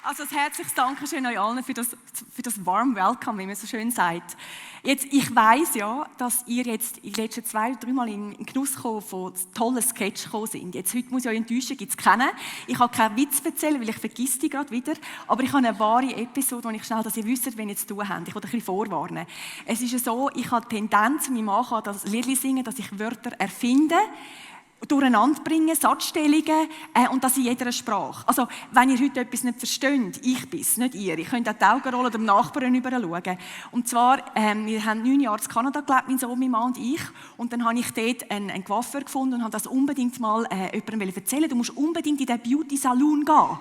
Also ein herzliches Dankeschön euch allen für das warm Welcome, wie man so schön sagt. Jetzt, ich weiss ja, dass ihr jetzt in den letzten 2 oder 3 Mal in Genuss von tollen Sketch gekommen sind. Jetzt, heute muss ich euch enttäuschen, gibt es keinen. Ich habe keinen Witz erzählen, weil ich vergesse die gerade wieder. Aber ich habe eine wahre Episode, wo ich schnell, dass ihr wisst, wenn ihr zu tun habt. Ich wollte ein bisschen vorwarnen. Es ist ja so, ich habe die Tendenz, mein Mann kann das Liedli singen, dass ich Wörter erfinde, durcheinander bringen, Satzstellungen und das in jeder Sprache. Also, wenn ihr heute etwas nicht versteht, ich bin's, nicht ihr. Ich könnt auch die Augen rollen oder dem Nachbarn rüberschauen. Und zwar, wir haben 9 Jahre in Kanada gelebt, mein Sohn, mein Mann und ich. Und dann habe ich dort einen Coiffeur gefunden und habe das unbedingt mal jemandem erzählen. Du musst unbedingt in den Beauty-Salon gehen.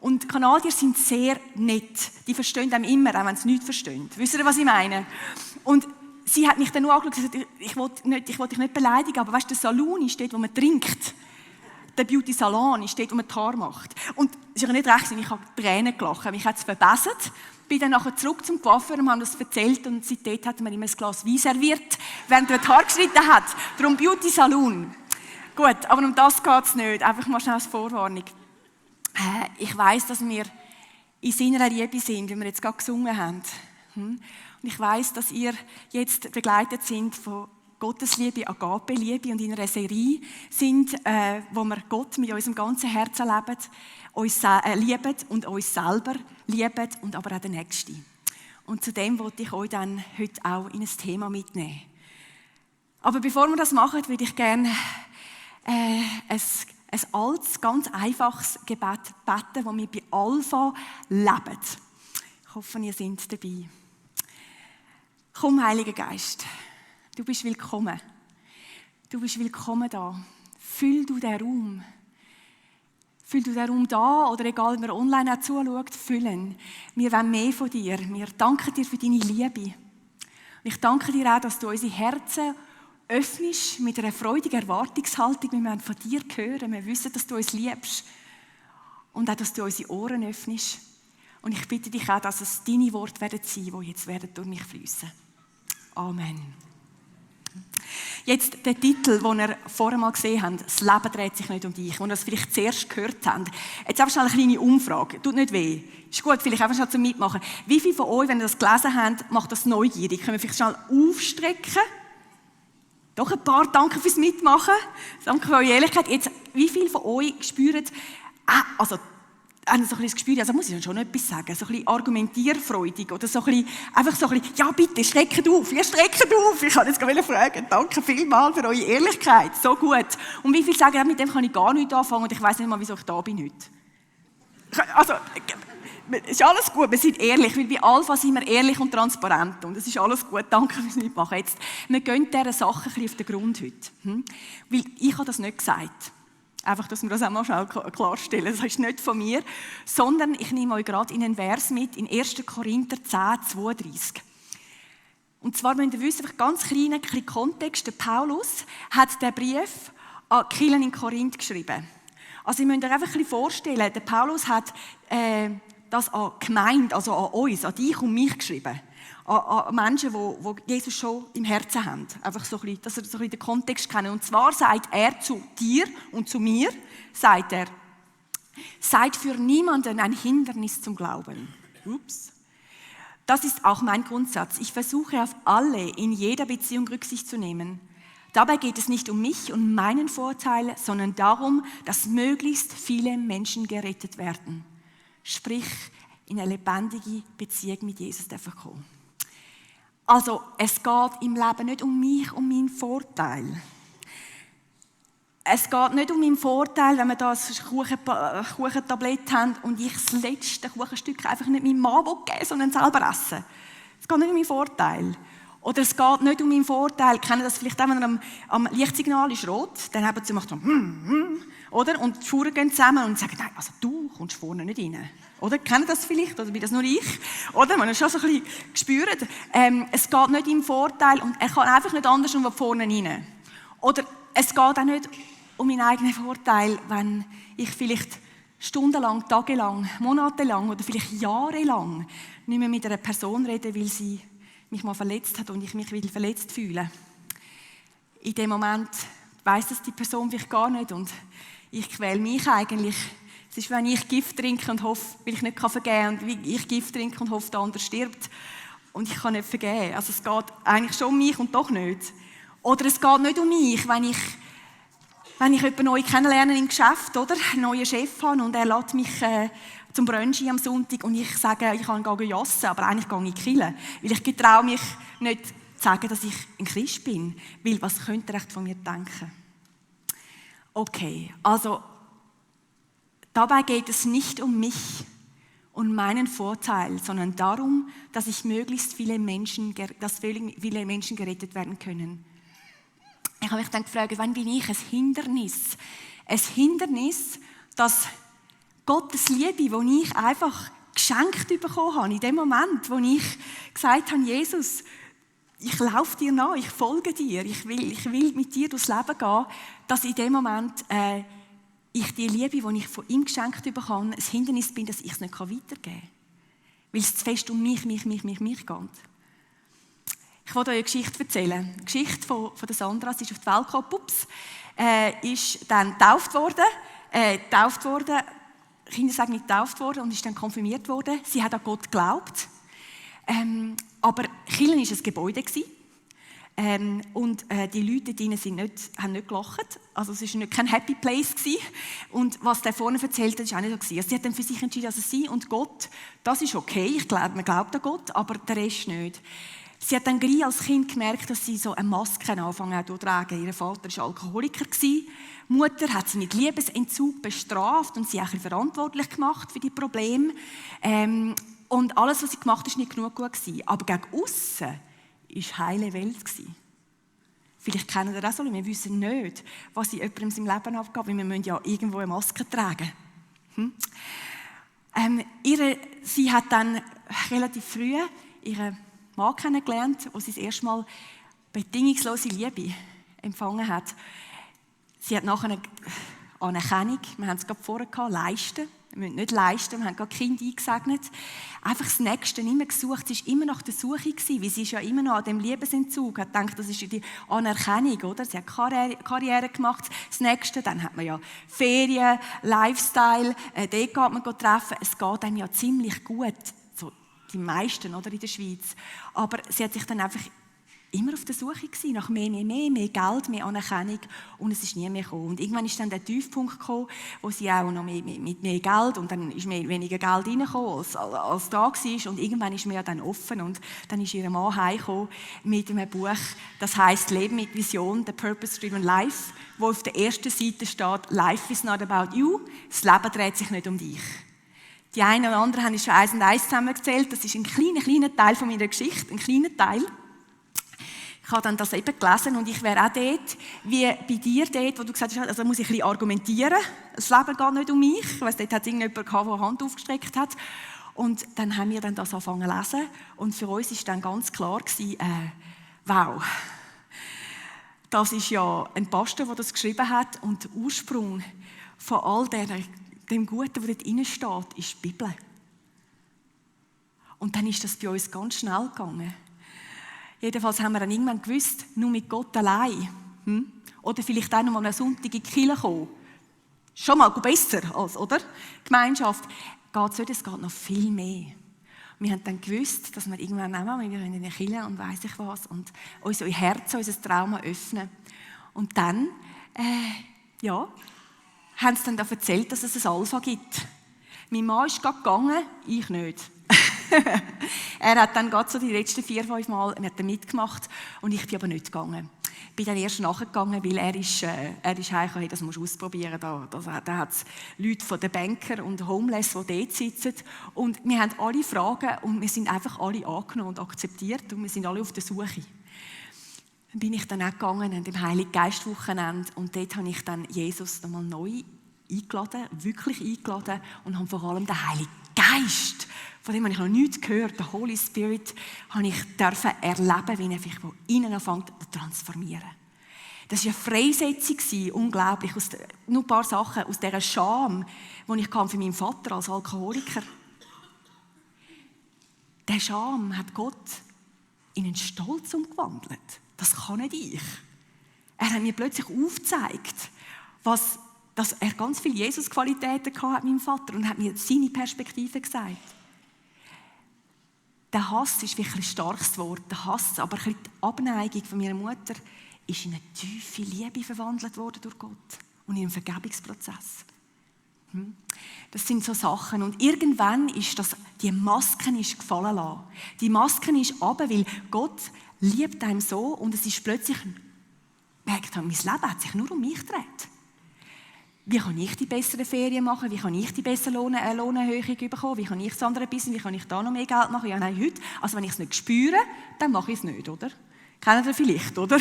Und die Kanadier sind sehr nett. Die verstehen einem immer, auch wenn sie nichts verstehen. Wisst ihr, was ich meine? Und sie hat mich dann nur angeschaut und gesagt, ich will dich nicht beleidigen, aber weißt du, der Salon ist dort, wo man trinkt. Der Beauty-Salon ist dort, wo man die Haare macht. Und es ist ja nicht recht, ich habe Tränen gelacht, mich hat es verbessert. Bin dann nachher zurück zum Coiffeur und habe das erzählt und seitdem hat man immer ein Glas Wein serviert, während er die Haare geschnitten hat. Darum Beauty-Salon. Gut, aber um das geht es nicht. Einfach mal schnell als Vorwarnung. Ich weiss, dass wir in seiner Liebe sind, wie wir jetzt gerade gesungen haben. Und ich weiss, dass ihr jetzt begleitet sind von Gottes Liebe, Agape-Liebe und in einer Serie sind, wo wir Gott mit unserem ganzen Herzen leben, uns lieben und uns selber lieben und aber auch den Nächsten. Und zu dem wollte ich euch dann heute auch in ein Thema mitnehmen. Aber bevor wir das machen, würde ich gerne ein altes, ganz einfaches Gebet beten, das wir bei Alpha leben. Ich hoffe, ihr seid dabei. Komm, Heiliger Geist, du bist willkommen. Du bist willkommen da. Füll du den Raum. Füll du den Raum da oder egal, ob man online auch zuschaut, füllen. Wir wollen mehr von dir. Wir danken dir für deine Liebe. Und ich danke dir auch, dass du unsere Herzen öffnest mit einer freudigen Erwartungshaltung. Wir wollen von dir hören. Wir wissen, dass du uns liebst. Und auch, dass du unsere Ohren öffnest. Und ich bitte dich auch, dass es deine Worte werden sein, die jetzt werden durch mich fließen. Amen. Jetzt der Titel, den ihr vorher mal gesehen habt, «Das Leben dreht sich nicht um dich», wo ihr das vielleicht zuerst gehört habt. Jetzt einfach schnell eine kleine Umfrage. Tut nicht weh. Ist gut, vielleicht einfach schnell zum Mitmachen. Wie viele von euch, wenn ihr das gelesen habt, macht das neugierig? Können wir vielleicht schnell aufstrecken? Doch ein paar, danke fürs Mitmachen. Danke für eure Ehrlichkeit. Jetzt, wie viele von euch spüren, haben so ein bisschen das Gespür, also muss ich schon etwas sagen, so ein bisschen argumentierfreudig oder so ein bisschen, einfach so ein bisschen, ja bitte, streckt auf, ihr streckt auf. Ich kann jetzt gerade fragen, danke vielmals für eure Ehrlichkeit, so gut. Und wie viele sagen, mit dem kann ich gar nicht anfangen und ich weiss nicht mal, wieso ich da bin heute. Also, ist alles gut, wir sind ehrlich, weil bei Alpha sind wir ehrlich und transparent und es ist alles gut, danke fürs Mitmachen. Jetzt, wir gehen dieser Sache ein bisschen auf den Grund heute, weil ich habe das nicht gesagt. Einfach, dass wir das auch mal schnell klarstellen. Das ist nicht von mir, sondern ich nehme euch gerade in einen Vers mit, in 1. Korinther 10, 32. Und zwar müsst ihr wissen, ganz kleinen Kontext, der Paulus hat den Brief an die Kirchen in Korinth geschrieben. Also ihr müsst euch einfach ein bisschen vorstellen, der Paulus hat das an die Gemeinde, also an uns, an dich und mich geschrieben. An Menschen, die Jesus schon im Herzen haben. Einfach so ein bisschen, dass sie so ein bisschen den Kontext kennen. Und zwar sagt er zu dir und zu mir, sagt er, seid für niemanden ein Hindernis zum Glauben. Ups. Das ist auch mein Grundsatz. Ich versuche auf alle in jeder Beziehung Rücksicht zu nehmen. Dabei geht es nicht um mich und meinen Vorteil, sondern darum, dass möglichst viele Menschen gerettet werden. Sprich, in eine lebendige Beziehung mit Jesus kommen. Also, es geht im Leben nicht um mich, um meinen Vorteil. Es geht nicht um meinen Vorteil, wenn wir da ein Kuchentablett haben und ich das letzte Kuchenstück einfach nicht meinem Mann geben will, sondern selber essen. Es geht nicht um meinen Vorteil. Oder es geht nicht um meinen Vorteil. Kennen das vielleicht auch, wenn er am Lichtsignal ist rot, dann haben sie gemacht, oder? Und die Schuhe gehen zusammen und sagen, nein, also du kommst vorne nicht rein. Oder? Kennen das vielleicht? Oder bin das nur ich? Oder? Man hat schon so ein bisschen gespürt. Es geht nicht im Vorteil und er kann einfach nicht anders und vorne rein. Oder es geht auch nicht um meinen eigenen Vorteil, wenn ich vielleicht stundenlang, tagelang, monatelang oder vielleicht jahrelang nicht mehr mit einer Person rede, weil sie mich mal verletzt hat und ich mich wieder verletzt fühle. In dem Moment weiss das die Person vielleicht gar nicht und ich quäle mich eigentlich Es ist, wenn ich Gift trinke und hoffe, weil ich nicht vergeben kann, und wie ich Gift trinke und hoffe, der andere stirbt und ich kann nicht vergeben. Also es geht eigentlich schon um mich und doch nicht. Oder es geht nicht um mich, wenn ich jemanden neu kennenlerne im Geschäft, oder? Einen neuen Chef habe und er lädt mich zum Brunch am Sonntag und ich sage, ich kann gehen jassen, aber eigentlich gehe ich in die Kirche. Weil ich getraue mich nicht zu sagen, dass ich ein Christ bin. Weil was könnte er echt von mir denken? Okay, also dabei geht es nicht um mich und meinen Vorteil, sondern darum, dass viele Menschen gerettet werden können. Ich habe mich dann gefragt, wann bin ich ein Hindernis? Ein Hindernis, dass Gottes Liebe, die ich einfach geschenkt bekommen habe, in dem Moment, wo ich gesagt habe, Jesus, ich laufe dir nach, ich folge dir, ich will mit dir durchs Leben gehen, dass in dem Moment ich die Liebe, die ich von ihm geschenkt bekomme, ein Hindernis bin, dass ich es nicht weitergeben kann. Weil es zu fest um mich geht. Ich wollte euch eine Geschichte erzählen. Die Geschichte von der Sandra. Sie ist auf die Welt gekommen. Ist dann getauft worden. Kinder sagen nicht getauft worden und ist dann konfirmiert worden. Sie hat an Gott geglaubt. Aber Kirche war ein Gebäude. Und die Leute drinnen haben nicht gelacht. Also es war kein Happy Place. Und was der vorne erzählt hat, war auch nicht so. Also sie hat dann für sich entschieden, also sie und Gott, das ist okay. Man glaubt an Gott, aber der Rest nicht. Sie hat dann gleich als Kind gemerkt, dass sie so eine Maske anfangen zu tragen. Ihr Vater war Alkoholiker. Die Mutter hat sie mit Liebesentzug bestraft und sie auch verantwortlich gemacht für die Probleme. Und alles, was sie gemacht hat, war nicht genug gut. Aber gegen aussen war heile Welt. Vielleicht kennen ihr das so, wir wissen nicht, was in jemandem im Leben abgeht, weil wir müssen ja irgendwo eine Maske tragen. Sie hat dann relativ früh ihren Mann kennengelernt, wo sie das erste Mal bedingungslose Liebe empfangen hat. Sie hat nachher eine Anerkennung, wir haben es gerade vorher gehabt, leisten. Wir müssen nicht leisten, wir haben gerade Kinder eingesegnet. Einfach das Nächste immer gesucht. Sie war immer nach der Suche, weil sie ist ja immer noch an dem Liebesentzug. Hat gedacht, das ist die Anerkennung, oder? Sie hat Karriere gemacht. Das Nächste, dann hat man ja Ferien, Lifestyle, dort geht man treffen. Es geht einem ja ziemlich gut. So die meisten, oder, in der Schweiz. Aber sie hat sich dann einfach immer auf der Suche gewesen, nach mehr Geld, mehr Anerkennung, und es ist nie mehr gekommen. Und irgendwann ist dann der Tiefpunkt gekommen, wo sie auch noch mit mehr Geld, und dann ist weniger Geld reingekommen, als da war, und irgendwann ist mehr dann offen, und dann ist ihr Mann heimgekommen mit einem Buch, das heisst «Leben mit Vision, The Purpose Driven Life», wo auf der ersten Seite steht «Life is not about you», das Leben dreht sich nicht um dich. Die einen oder anderen haben schon 1 und 1 zusammengezählt, das ist ein kleiner Teil von meiner Geschichte, ein kleiner Teil. Ich habe dann das eben gelesen und ich wäre auch dort, wie bei dir dort, wo du gesagt hast, also muss ich ein bisschen argumentieren. Das Leben geht nicht um mich. Ich weiss, dort hat es irgendjemand gehabt, der Hand aufgestreckt hat. Und dann haben wir dann das angefangen zu lesen. Und für uns war dann ganz klar gewesen, wow, das ist ja ein Pastor, der das geschrieben hat. Und der Ursprung von all dem Guten, was dort drin steht, ist die Bibel. Und dann ist das bei uns ganz schnell gegangen. Jedenfalls haben wir dann irgendwann gewusst, nur mit Gott allein. Oder vielleicht auch noch mal am Sonntag in die Kirche kommen. Schon mal besser als, oder? Gemeinschaft. Geht es nicht, es geht noch viel mehr. Wir haben dann gewusst, dass wir irgendwann auch mal in eine Kirche und weiss ich was und unser Herz, unser Trauma öffnen. Und dann, haben sie dann erzählt, dass es ein Alpha gibt. Mein Mann ist gerade gegangen, ich nicht. Er hat dann gerade so die letzten 4-5 Mal mitgemacht und ich bin aber nicht gegangen. Ich bin dann erst nachgegangen, weil er ist heimgekommen, hey, das musst du ausprobieren. Da hat es Leute von den Banker und Homeless, die dort sitzen. Und wir haben alle Fragen und wir sind einfach alle angenommen und akzeptiert und wir sind alle auf der Suche. Dann bin ich dann auch gegangen an dem Heiligen Geist Wochenende und dort habe ich dann Jesus nochmal neu eingeladen, wirklich eingeladen und habe vor allem den Heiligen Geist, von dem habe ich noch nichts gehört, den Holy Spirit, habe ich erleben, wie er sich von innen anfängt zu transformieren. Das war eine Freisetzung, unglaublich. Nur ein paar Sachen aus dieser Scham, die ich für meinen Vater als Alkoholiker. Der Scham hat Gott in einen Stolz umgewandelt. Das kann nicht ich. Er hat mir plötzlich aufgezeigt, was dass er ganz viele Jesus-Qualitäten hatte, meinem Vater, und hat mir seine Perspektive gesagt. Der Hass ist wirklich ein starkes Wort, der Hass, aber die Abneigung von meiner Mutter ist in eine tiefe Liebe verwandelt worden durch Gott und in einen Vergebungsprozess. Das sind so Sachen. Und irgendwann ist die Maske ist gefallen lassen. Die Maske ist runter, weil Gott liebt einem so und es ist plötzlich, merkt man, mein Leben hat sich nur um mich gedreht. Wie kann ich die besseren Ferien machen? Wie kann ich die bessere Lohnerhöhung bekommen? Wie kann ich das andere Business? Wie kann ich da noch mehr Geld machen? Ja, nein, heute. Also wenn ich es nicht spüre, dann mache ich es nicht, oder? Kennt ihr vielleicht, oder?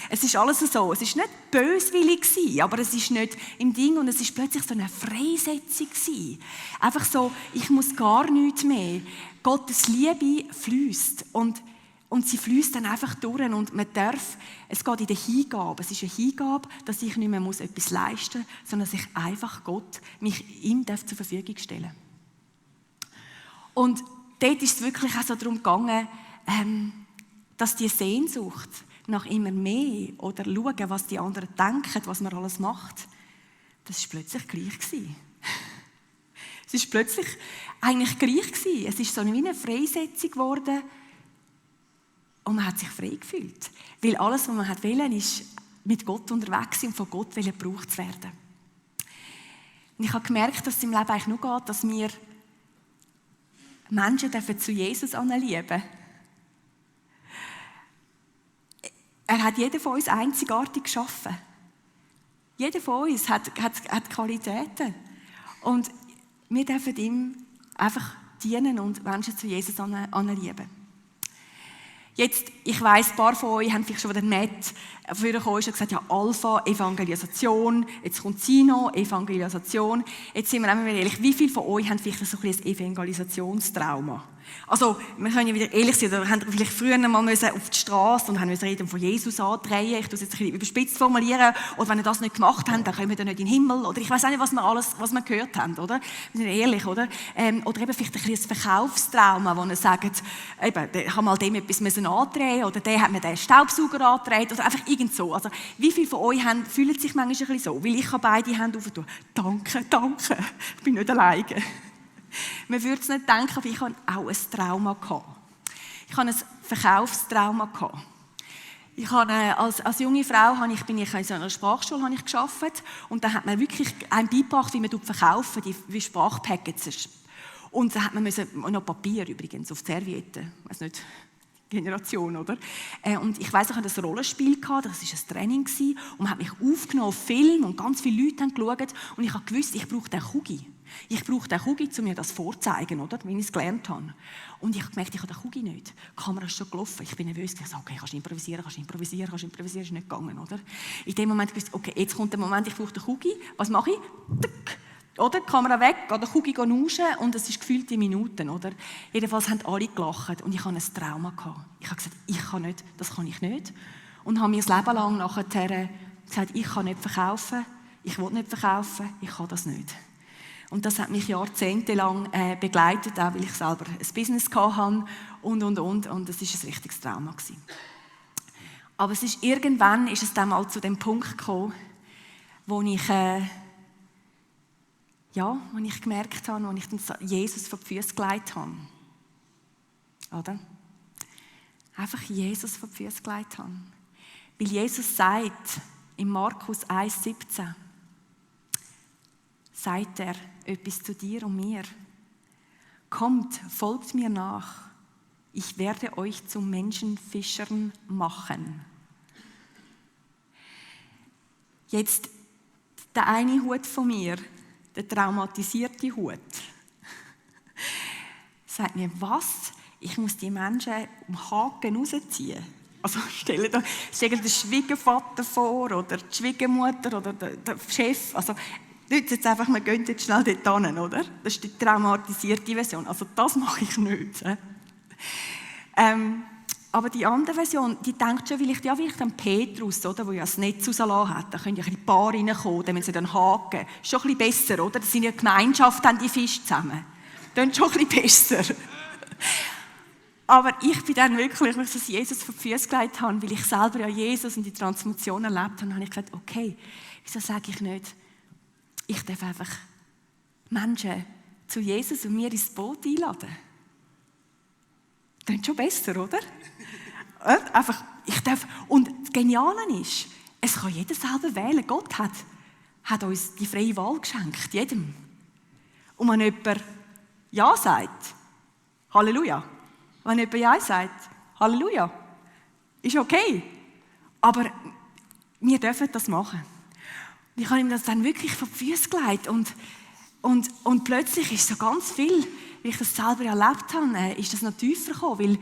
Es ist alles so. Es ist nicht böswillig gewesen, aber es ist nicht im Ding und es ist plötzlich so eine Freisetzung gewesen. Einfach so, ich muss gar nichts mehr. Gottes Liebe fließt und sie fließt dann einfach durch und man darf, es geht in der Hingabe, es ist eine Hingabe, dass ich nicht mehr etwas leisten muss, sondern dass ich einfach Gott, mich ihm zur Verfügung stellen darf. Und dort ist es wirklich auch so darum gegangen, dass die Sehnsucht nach immer mehr oder schauen, was die anderen denken, was man alles macht, das ist plötzlich gleich gewesen. Es ist plötzlich eigentlich gleich gewesen. Es ist so wie eine Freisetzung geworden und man hat sich frei gefühlt. Weil alles, was man wollte, ist mit Gott unterwegs und von Gott gebraucht zu werden. Und ich habe gemerkt, dass es im Leben eigentlich nur geht, dass wir Menschen zu Jesus anlieben dürfen. Er hat jeden von uns einzigartig geschaffen. Jeder von uns hat Qualitäten. Und wir dürfen ihm einfach dienen und Menschen zu Jesus anlieben. Jetzt, ich weiss, ein paar von euch haben vielleicht schon den Matt vorgekommen und gesagt, ja, Alpha, Evangelisation, jetzt kommt Sino, Evangelisation. Jetzt sind wir einmal ehrlich, wie viele von euch haben vielleicht so ein Evangelisationstrauma? Also, wir können ja wieder ehrlich sein, oder haben vielleicht früher mal auf die Straße und haben reden von Jesus andrehen. Ich tue es jetzt ein bisschen überspitzt formulieren. Oder wenn ihr das nicht gemacht habt, dann kommen wir nicht in den Himmel. Oder ich weiss auch nicht, was wir gehört haben, oder? Wir sind ehrlich, oder? Oder eben vielleicht ein bisschen ein Verkaufstrauma, wo ihr sagt, eben, ich habe mal dem etwas andrehen oder der hat mir den Staubsauger angedreht oder einfach irgend so. Also, wie viele von euch fühlen sich manchmal ein bisschen so? Weil ich kann beide Hände aufentun. Danke, ich bin nicht alleine. Man würde es nicht denken, aber ich hatte auch ein Trauma gehabt. Ich hatte ein Verkaufstrauma gehabt. Ich habe, als junge Frau bin ich in so einer Sprachschule gearbeitet und da hat man wirklich einem beigebracht, wie man verkaufen, wie Sprachpackages. Und da hat man noch Papier übrigens auf die Servietten. Ich weiss nicht, Generation, oder? Und ich weiss, ich hatte ein Rollenspiel gehabt, das war ein Training und man hat mich aufgenommen auf Film und ganz viele Leute haben geschaut und ich habe gewusst, ich brauche den Kugi. Ich brauche den Kugi, um mir das vorzeigen, oder? Wie ich es gelernt habe. Und ich habe gemerkt, ich habe den Kugi nicht. Die Kamera ist schon gelaufen. Ich bin nervös. Ich sage, okay, kannst du improvisieren, ist nicht gegangen, oder? In dem Moment gewusst, okay, jetzt kommt der Moment, ich brauche den Kugi. Was mache ich? Tick. Oder? Die Kamera weg, gehe den Kugi rauschen und es ist gefühlt in Minuten, oder? Jedenfalls haben alle gelacht und ich hatte ein Trauma gehabt. Ich habe gesagt, das kann ich nicht. Und habe mir das Leben lang nachher gesagt, ich kann nicht verkaufen, ich will nicht verkaufen, ich kann das nicht. Und das hat mich jahrzehntelang begleitet, auch weil ich selber ein Business hatte und. Und das war ein richtiges Trauma gewesen. Aber irgendwann ist es dann mal zu dem Punkt gekommen, wo ich gemerkt habe, wo ich Jesus vor die Füße gelegt habe. Oder? Einfach Jesus vor die Füße gelegt habe. Weil Jesus sagt, in Markus 1,17, sagt er etwas zu dir und mir. Kommt, folgt mir nach. Ich werde euch zu Menschenfischern machen. Jetzt der eine Hut von mir, der traumatisierte Hut, sagt mir, was? Ich muss die Menschen um Haken rausziehen. Also stell dir den Schwiegervater vor oder die Schwiegermutter oder der Chef. Also jetzt einfach, wir gehen jetzt schnell dort hin, oder? Das ist die traumatisierte Version. Also das mache ich nicht. Aber die andere Version, die denkt schon vielleicht an Petrus, oder, der ja das Netz rausgelassen hat. Da können ja ein paar reinkommen, dann müssen sie dann haken. Ist schon ein bisschen besser, oder? Das sind ja Gemeinschaft, haben die Fische zusammen. Das ist schon ein bisschen besser. Aber ich bin dann wirklich, als ich Jesus vor die Füße gelegt habe, weil ich selber ja Jesus und die Transformation erlebt habe, habe ich gesagt, okay, wieso sage ich nicht, ich darf einfach Menschen zu Jesus und mir ins Boot einladen. Das ist schon besser, oder? Einfach, ich darf. Und das Geniale ist, es kann jeder selber wählen. Gott hat uns die freie Wahl geschenkt, jedem. Und wenn jemand Ja sagt, Halleluja. Wenn jemand Ja sagt, Halleluja. Ist okay. Aber wir dürfen das machen. Ich habe ihm das dann wirklich vor die Füße gelegt und plötzlich ist so ganz viel, wie ich das selber erlebt habe, ist das noch tiefer gekommen, weil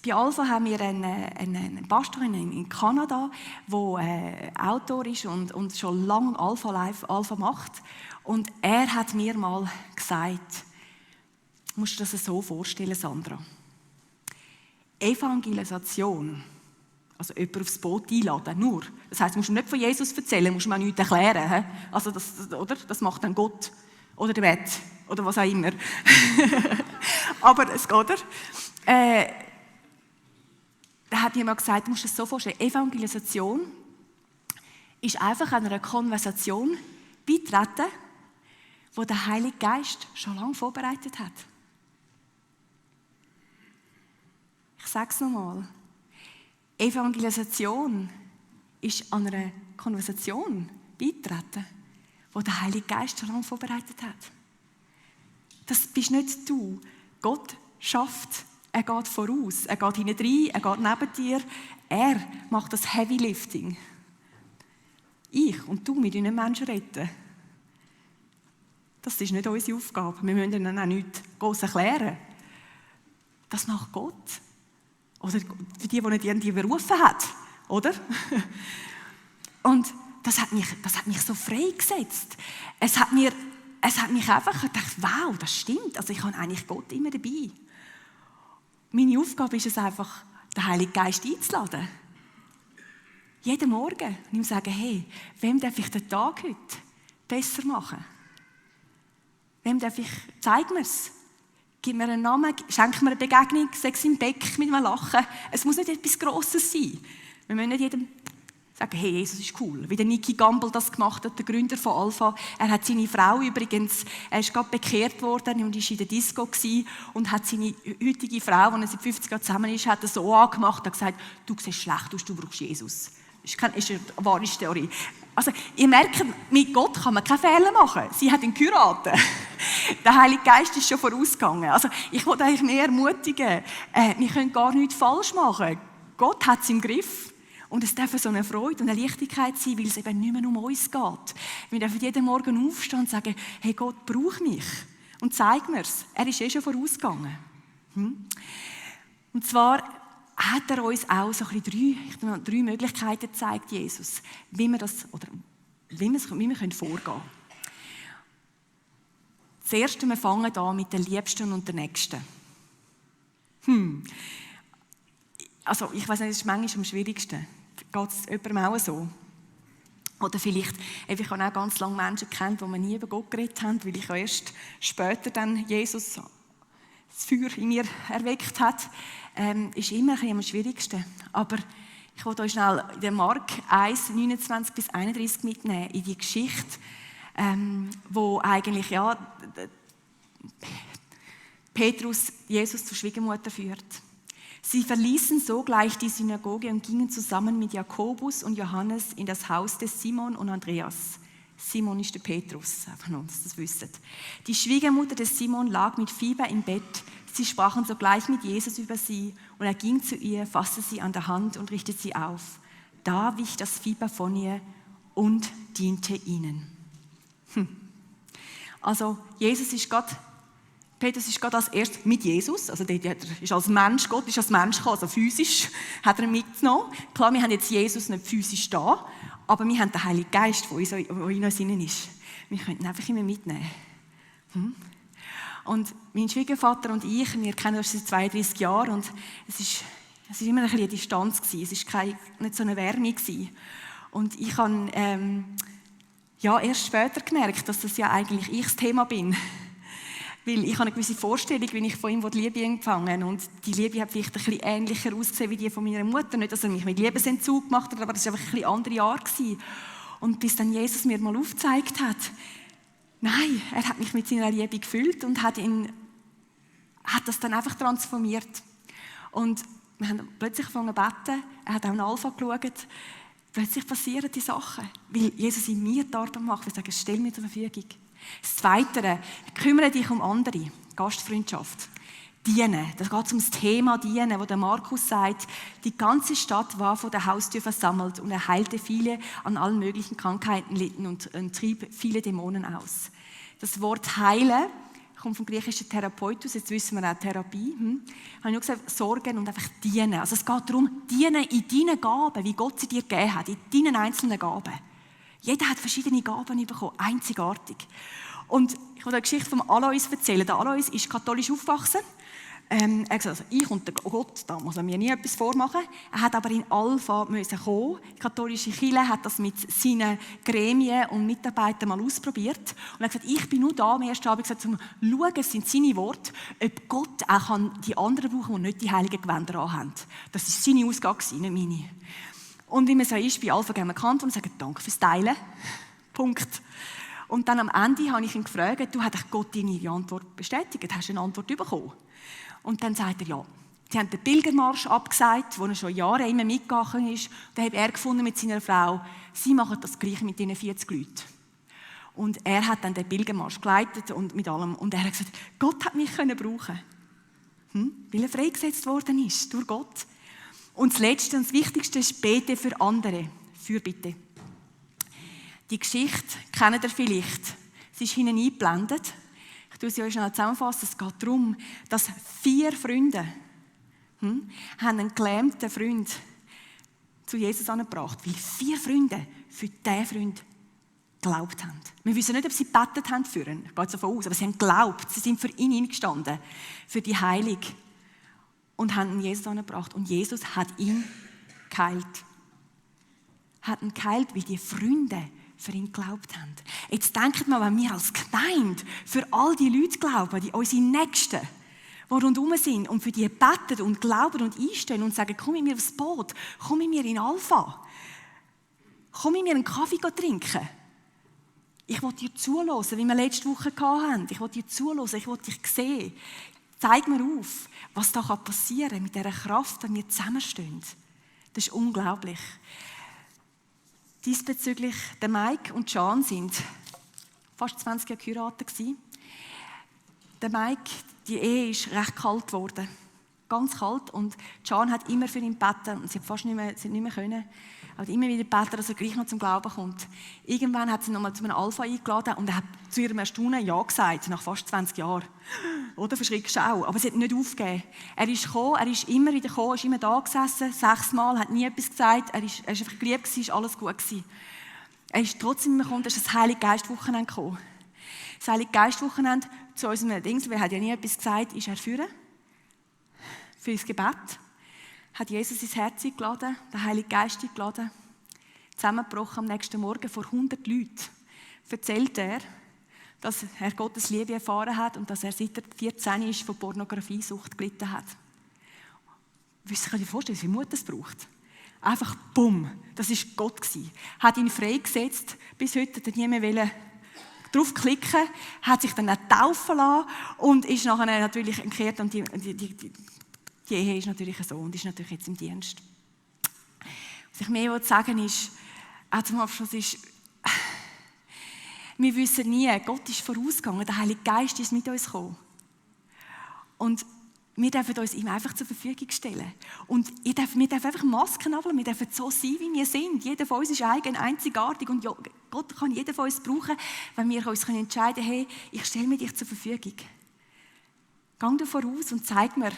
bei Alpha haben wir eine Pastorin in Kanada, die Autor ist und schon lange Alpha macht. Und er hat mir mal gesagt, du musst dir das so vorstellen, Sandra. Evangelisation, also jemanden aufs Boot einladen, nur. Das heisst, du musst nicht von Jesus erzählen, musst du mir auch nichts erklären. Also das macht dann Gott oder der Wett oder was auch immer. Aber es geht, da hat jemand gesagt, du musst dir das so vorstellen, Evangelisation ist einfach einer Konversation beitreten, die der Heilige Geist schon lange vorbereitet hat. Ich sage es nochmal. Evangelisation ist an einer Konversation beitreten, die der Heilige Geist schon lange vorbereitet hat. Das bist nicht du. Gott schafft. Er geht voraus. Er geht hinein rein, er geht neben dir. Er macht das Heavy Lifting. Ich und du mit unseren Menschen retten. Das ist nicht unsere Aufgabe. Wir müssen ihnen auch nichts groß erklären. Das macht Gott. Oder für die nicht irgendwie berufen hat. Oder? Und das hat mich so freigesetzt. Es hat mich einfach gedacht, wow, das stimmt. Also ich habe eigentlich Gott immer dabei. Meine Aufgabe ist es einfach, den Heiligen Geist einzuladen. Jeden Morgen. Und ihm sagen, hey, wem darf ich den Tag heute besser machen? Wem darf ich, zeig mir's. Gib mir einen Namen, schenk mir eine Begegnung, sag es im Beck mit einem Lachen. Es muss nicht etwas Grosses sein. Wir müssen nicht jedem sagen, hey, Jesus ist cool. Wie der Nicky Gamble das gemacht hat, der Gründer von Alpha. Er hat seine Frau übrigens, er ist gerade bekehrt worden und war in der Disco gewesen und hat seine heutige Frau, die er seit 50 Jahren zusammen ist, hat er so angemacht und gesagt, du siehst schlecht aus, du brauchst Jesus. Das ist eine wahre Story. Also, ihr merkt, mit Gott kann man keine Fehler machen. Sie hat ihn geheiratet. Der Heilige Geist ist schon vorausgegangen. Also, ich wollte eigentlich mehr ermutigen. Wir können gar nichts falsch machen. Gott hat es im Griff. Und es darf so eine Freude und eine Leichtigkeit sein, weil es eben nicht mehr um uns geht. Wir dürfen jeden Morgen aufstehen und sagen, hey Gott, brauch mich. Und zeig mir's. Er ist schon vorausgegangen. Und zwar hat er uns auch so ein bisschen drei Möglichkeiten gezeigt, Jesus, wie wir vorgehen können. Zuerst, wir fangen an mit den Liebsten und den Nächsten. Also, ich weiss nicht, das ist manchmal am schwierigsten. Geht es jemandem auch so? Oder vielleicht, ich habe auch ganz lange Menschen kennt, die mir nie über Gott geredet haben, weil ich erst später dann Jesus das Feuer in mir erweckt hat. Ist immer ein bisschen am schwierigsten. Aber ich wollte euch schnell in den Mark 1, 29 bis 31 mitnehmen, in die Geschichte, wo eigentlich Petrus Jesus zur Schwiegermutter führt. Sie verließen sogleich die Synagoge und gingen zusammen mit Jakobus und Johannes in das Haus des Simon und Andreas. Simon ist der Petrus, einfach nur, dass ihr das wisst. Die Schwiegermutter des Simon lag mit Fieber im Bett. Sie sprachen sogleich mit Jesus über sie und er ging zu ihr, fasste sie an der Hand und richtete sie auf. Da wich das Fieber von ihr und diente ihnen. Also Petrus ist gerade als erstes mit Jesus, also der ist als Mensch, Gott ist als Mensch gekommen, also physisch hat er ihn mitgenommen. Klar, wir haben jetzt Jesus nicht physisch da, aber wir haben den Heiligen Geist, der in uns innen ist. Wir können ihn einfach immer mitnehmen. Und mein Schwiegervater und ich, wir kennen uns seit 32 Jahren und es ist immer ein bisschen eine Distanz gewesen. Es war nicht so eine Wärme gewesen. Und ich habe erst später gemerkt, dass das ja eigentlich ich das Thema bin. Weil ich habe eine gewisse Vorstellung, wie ich von ihm die Liebe empfangen. Und die Liebe hat vielleicht ein bisschen ähnlicher ausgesehen wie die von meiner Mutter. Nicht, dass er mich mit Liebesentzug gemacht hat, aber das war einfach ein bisschen andere Art gewesen. Und bis dann Jesus mir mal aufgezeigt hat, nein, er hat mich mit seiner Liebe gefüllt und hat das dann einfach transformiert. Und wir haben plötzlich angefangen zu beten, er hat auch in Alpha geschaut. Plötzlich passieren die Sachen, weil Jesus in mir die Arbeit macht. Wir sagen, stell mir zur Verfügung. Das Zweite, kümmere dich um andere. Gastfreundschaft. Dienen. Da geht es um das Thema Dienen, wo der Markus sagt, die ganze Stadt war vor der Haustür versammelt und er heilte viele an allen möglichen Krankheiten litten und trieb viele Dämonen aus. Das Wort heilen kommt vom griechischen Therapeutus, jetzt wissen wir auch Therapie. Habe ich nur gesagt, sorgen und einfach dienen. Also es geht darum, dienen in deinen Gaben, wie Gott sie dir gegeben hat, in deinen einzelnen Gaben. Jeder hat verschiedene Gaben bekommen, einzigartig. Und ich will eine Geschichte von Alois erzählen. Der Alois ist katholisch aufgewachsen. Er hat gesagt, also ich und der Gott, da muss er mir nie etwas vormachen. Er hat aber in Alpha müssen kommen. Die katholische Kirche hat das mit seinen Gremien und Mitarbeitern mal ausprobiert. Und er hat gesagt, ich bin nur da am ersten Abend gesagt, um zu schauen, es sind seine Worte, ob Gott auch die anderen brauchen, die nicht die heiligen Gewänder anhaben. Das war seine Ausgabe, nicht meine. Und wie man so ist, bei Alpha gehen wir Kant und sagen, danke fürs Teilen. Punkt. Und dann am Ende habe ich ihn gefragt, du hast Gott deine Antwort bestätigt, hast du eine Antwort bekommen? Und dann sagt er, ja. Sie haben den Pilgermarsch abgesagt, wo er schon Jahre immer mitgegangen ist. Da hat er gefunden mit seiner Frau, sie machen das Gleiche mit diesen 40 Leuten. Und er hat dann den Pilgermarsch geleitet und mit allem. Und er hat gesagt, Gott hat mich brauchen können. Weil er freigesetzt worden ist durch Gott. Und das Letzte und das Wichtigste ist, bete für andere. Fürbitte. Die Geschichte kennt ihr vielleicht. Sie ist hinten eingeblendet. Ich tue sie euch schnell zusammenfassen. Es geht darum, dass 4 Freunde haben einen gelähmten Freund zu Jesus angebracht, weil 4 Freunde für diesen Freund geglaubt haben. Wir wissen nicht, ob sie gebetet haben für ihn. Ich gehe jetzt davon aus, aber sie haben geglaubt. Sie sind für ihn eingestanden, für die Heilung. Und haben ihn Jesus angebracht. Und Jesus hat ihn geheilt. Hat ihn geheilt, weil die Freunde für ihn geglaubt haben. Jetzt denkt mal, wenn wir als Gemeinde für all die Leute glauben, die unsere Nächsten, die rundherum sind, und für die beten und glauben und einstehen und sagen, komm mit mir aufs Boot, komm mit mir in Alpha, komm mit mir einen Kaffee trinken. Ich will dir zuhören, wie wir letzte Woche hatten. Ich will dir zuhören, ich will dich sehen. Zeig mir auf, was da passieren kann mit dieser Kraft, wenn wir zusammenstehen. Das ist unglaublich. Diesbezüglich, der Mike und Can sind fast 20 Jahre geheiratet gewesen. Der Mike, die Ehe ist recht kalt geworden. Ganz kalt. Und Can hat immer für ihn gebeten. Und sie hat fast nicht mehr können. Aber immer wieder gebeten, dass er gleich noch zum Glauben kommt. Irgendwann hat sie noch mal zu einem Alpha eingeladen und er hat zu ihrem Erstaunen Ja gesagt, nach fast 20 Jahren. Oder verschrickst du auch. Aber sie hat nicht aufgegeben. Er ist gekommen, er ist immer wieder gekommen, ist immer da gesessen, 6 Mal, hat nie etwas gesagt. Er ist einfach geliebt gewesen, ist alles gut gewesen. Er ist trotzdem immer gekommen, ist das Heilige Geist-Wochenende gekommen. Das Heilige Geist-Wochenende zu unserem Dings, wir haben ja nie etwas gesagt, ist er für das Gebet. Hat Jesus ins Herz eingeladen, den Heiligen Geist eingeladen, zusammengebrochen am nächsten Morgen vor 100 Leuten. Erzählt er, dass er Gottes Liebe erfahren hat und dass er seit er 14 ist von Pornografiesucht gelitten hat. Könnt ihr euch vorstellen, wie viel Mut das braucht? Einfach bumm, das war Gott. Hat ihn freigesetzt, bis heute hat er nie mehr draufklicken, hat sich dann auch taufen lassen und ist nachher natürlich umgekehrt und die Ehe ist natürlich so und ist natürlich jetzt im Dienst. Was ich mehr sagen will, ist, auch zum Abschluss ist, wir wissen nie, Gott ist vorausgegangen, der Heilige Geist ist mit uns gekommen. Und wir dürfen uns ihm einfach zur Verfügung stellen. Und wir dürfen einfach Masken ablassen, wir dürfen so sein, wie wir sind. Jeder von uns ist eigen, einzigartig und Gott kann jeden von uns brauchen, wenn wir uns entscheiden können, hey, ich stelle mir dich zur Verfügung. Geh du voraus und zeig mir,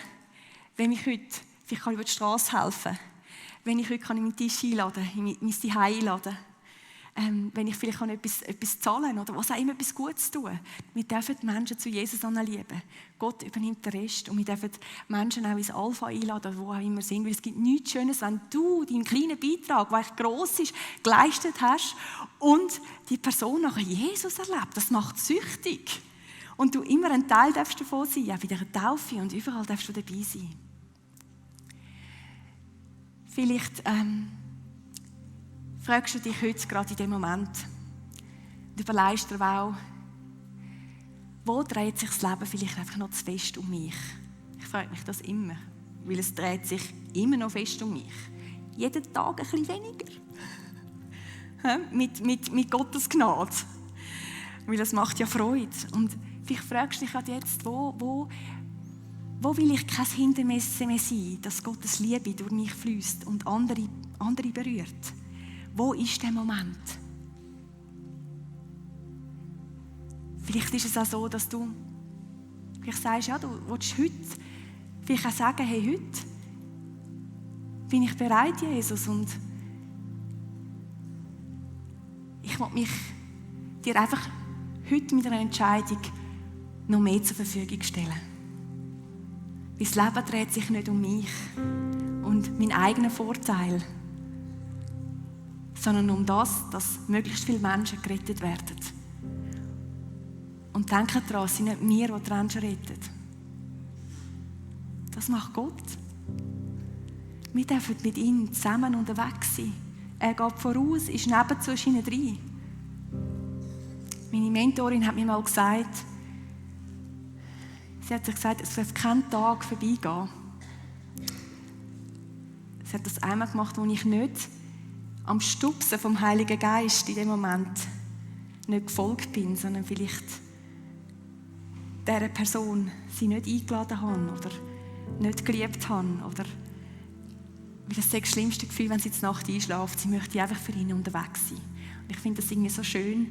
wenn ich heute, vielleicht kann ich über die Straße helfen, wenn ich heute kann meinen Tisch einladen kann, mein Zuhause einladen, wenn ich vielleicht etwas zahlen oder was auch immer, etwas Gutes tun. Wir dürfen die Menschen zu Jesus lieben. Gott übernimmt den Rest und wir dürfen Menschen auch ins Alpha einladen, wo auch immer sind, weil es gibt nichts Schönes, wenn du deinen kleinen Beitrag, der echt gross ist, geleistet hast und die Person nachher Jesus erlebt. Das macht süchtig. Und du immer ein Teil darfst davon sein, auch bei der Taufe und überall darfst du dabei sein. Vielleicht fragst du dich heute gerade in dem Moment und überlegst dir auch, wo dreht sich das Leben vielleicht einfach noch zu fest um mich? Ich frage mich das immer, weil es dreht sich immer noch fest um mich. Jeden Tag ein bisschen weniger. mit Gottes Gnade. Weil es macht ja Freude. Und vielleicht fragst du dich halt jetzt, wo will ich kein Hindermesser mehr sein, dass Gottes Liebe durch mich fließt und andere berührt? Wo ist der Moment? Vielleicht ist es auch so, dass du vielleicht sagst, ja, du willst heute vielleicht auch sagen, hey, heute bin ich bereit, Jesus, und ich will mich dir einfach heute mit einer Entscheidung noch mehr zur Verfügung stellen. Weil das Leben dreht sich nicht um mich und meinen eigenen Vorteil, sondern um das, dass möglichst viele Menschen gerettet werden. Und denkt daran, es sind nicht wir, die die Menschen retten. Das macht Gott. Wir dürfen mit ihm zusammen unterwegs sein. Er geht voraus, ist nebenzu, ist hinten rein. Meine Mentorin hat mir mal gesagt, sie hat sich gesagt, es darf kein Tag vorbeigehen. Sie hat das einmal gemacht, wo ich nicht am Stupsen vom Heiligen Geist in dem Moment nicht gefolgt bin, sondern vielleicht dieser Person sie nicht eingeladen habe oder nicht geliebt habe. Oder weil das ist das schlimmste Gefühl, wenn sie jetzt Nacht einschläft. Sie möchte einfach für ihn unterwegs sein. Und ich finde das irgendwie so schön.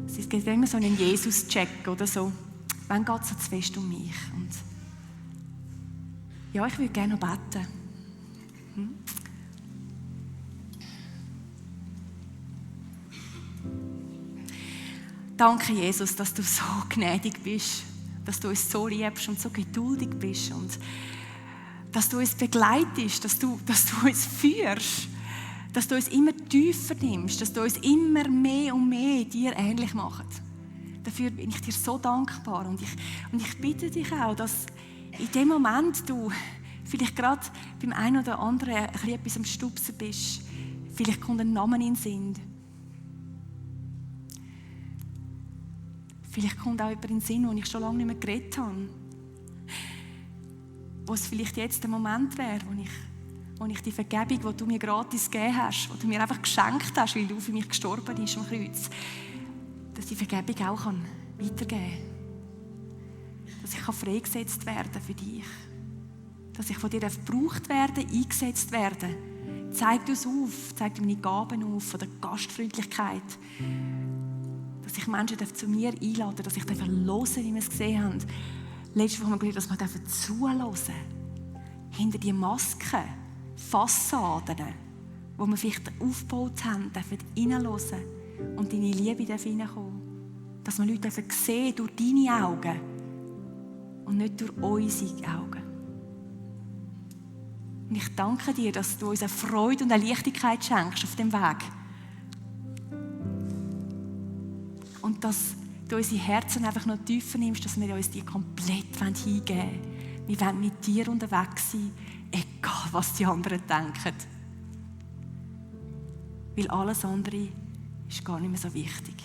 Es gibt immer so einen Jesus-Check oder so. Wann geht es so zu fest um mich? Und ja, ich würde gerne noch beten. Danke, Jesus, dass du so gnädig bist, dass du uns so liebst und so geduldig bist und dass du uns begleitest, dass du uns führst, dass du uns immer tiefer nimmst, dass du uns immer mehr und mehr dir ähnlich machst. Dafür bin ich dir so dankbar und ich bitte dich auch, dass in dem Moment du vielleicht gerade beim einen oder anderen ein bisschen etwas am Stupsen bist, vielleicht kommt ein Name in den Sinn. Vielleicht kommt auch jemand in den Sinn, wo ich schon lange nicht mehr geredet habe. Wo es vielleicht jetzt der Moment wäre, wo ich die Vergebung, die du mir gratis gegeben hast, die du mir einfach geschenkt hast, weil du für mich gestorben bist am Kreuz, dass die Vergebung auch weitergeben kann. Dass ich freigesetzt werden für dich. Dass ich von dir gebraucht werden, eingesetzt werden. Zeig du es auf, zeig dir meine Gaben auf, von der Gastfreundlichkeit. Dass ich Menschen zu mir einladen darf, dass ich hören, wie wir es gesehen haben. Letzte Woche haben wir gehört, dass wir zuhören. Hinter die Masken, Fassaden, die wir vielleicht aufgebaut haben, dürfen hineinhören und deine Liebe darf hineinkommen. Dass wir Leute sehen durch deine Augen und nicht durch unsere Augen. Und ich danke dir, dass du uns eine Freude und eine Leichtigkeit schenkst auf dem Weg. Und dass du unsere Herzen einfach noch tiefer nimmst, dass wir uns die komplett hingeben wollen. Wir wollen mit dir unterwegs sein, egal was die anderen denken. Weil alles andere ist gar nicht mehr so wichtig.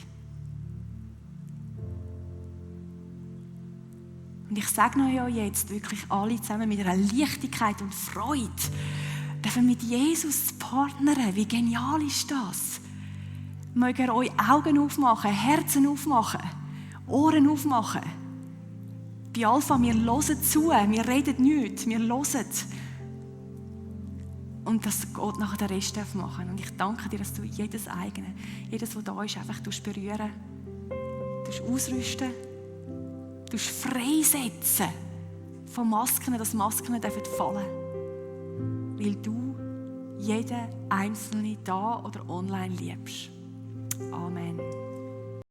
Und ich sage euch ja jetzt wirklich alle zusammen mit einer Leichtigkeit und Freude, dürfen mit Jesus partnern. Wie genial ist das? Mögt ihr euch Augen aufmachen, Herzen aufmachen, Ohren aufmachen. Bei Alpha, wir hören zu, wir reden nichts, wir hören. Und dass Gott nachher den Rest machen darf. Und ich danke dir, dass du jedes eigene, jedes, was da ist, einfach berühren, ausrüsten, freisetzen von Masken, dass Masken fallen dürfen. Weil du jeden Einzelnen da oder online liebst. Amen.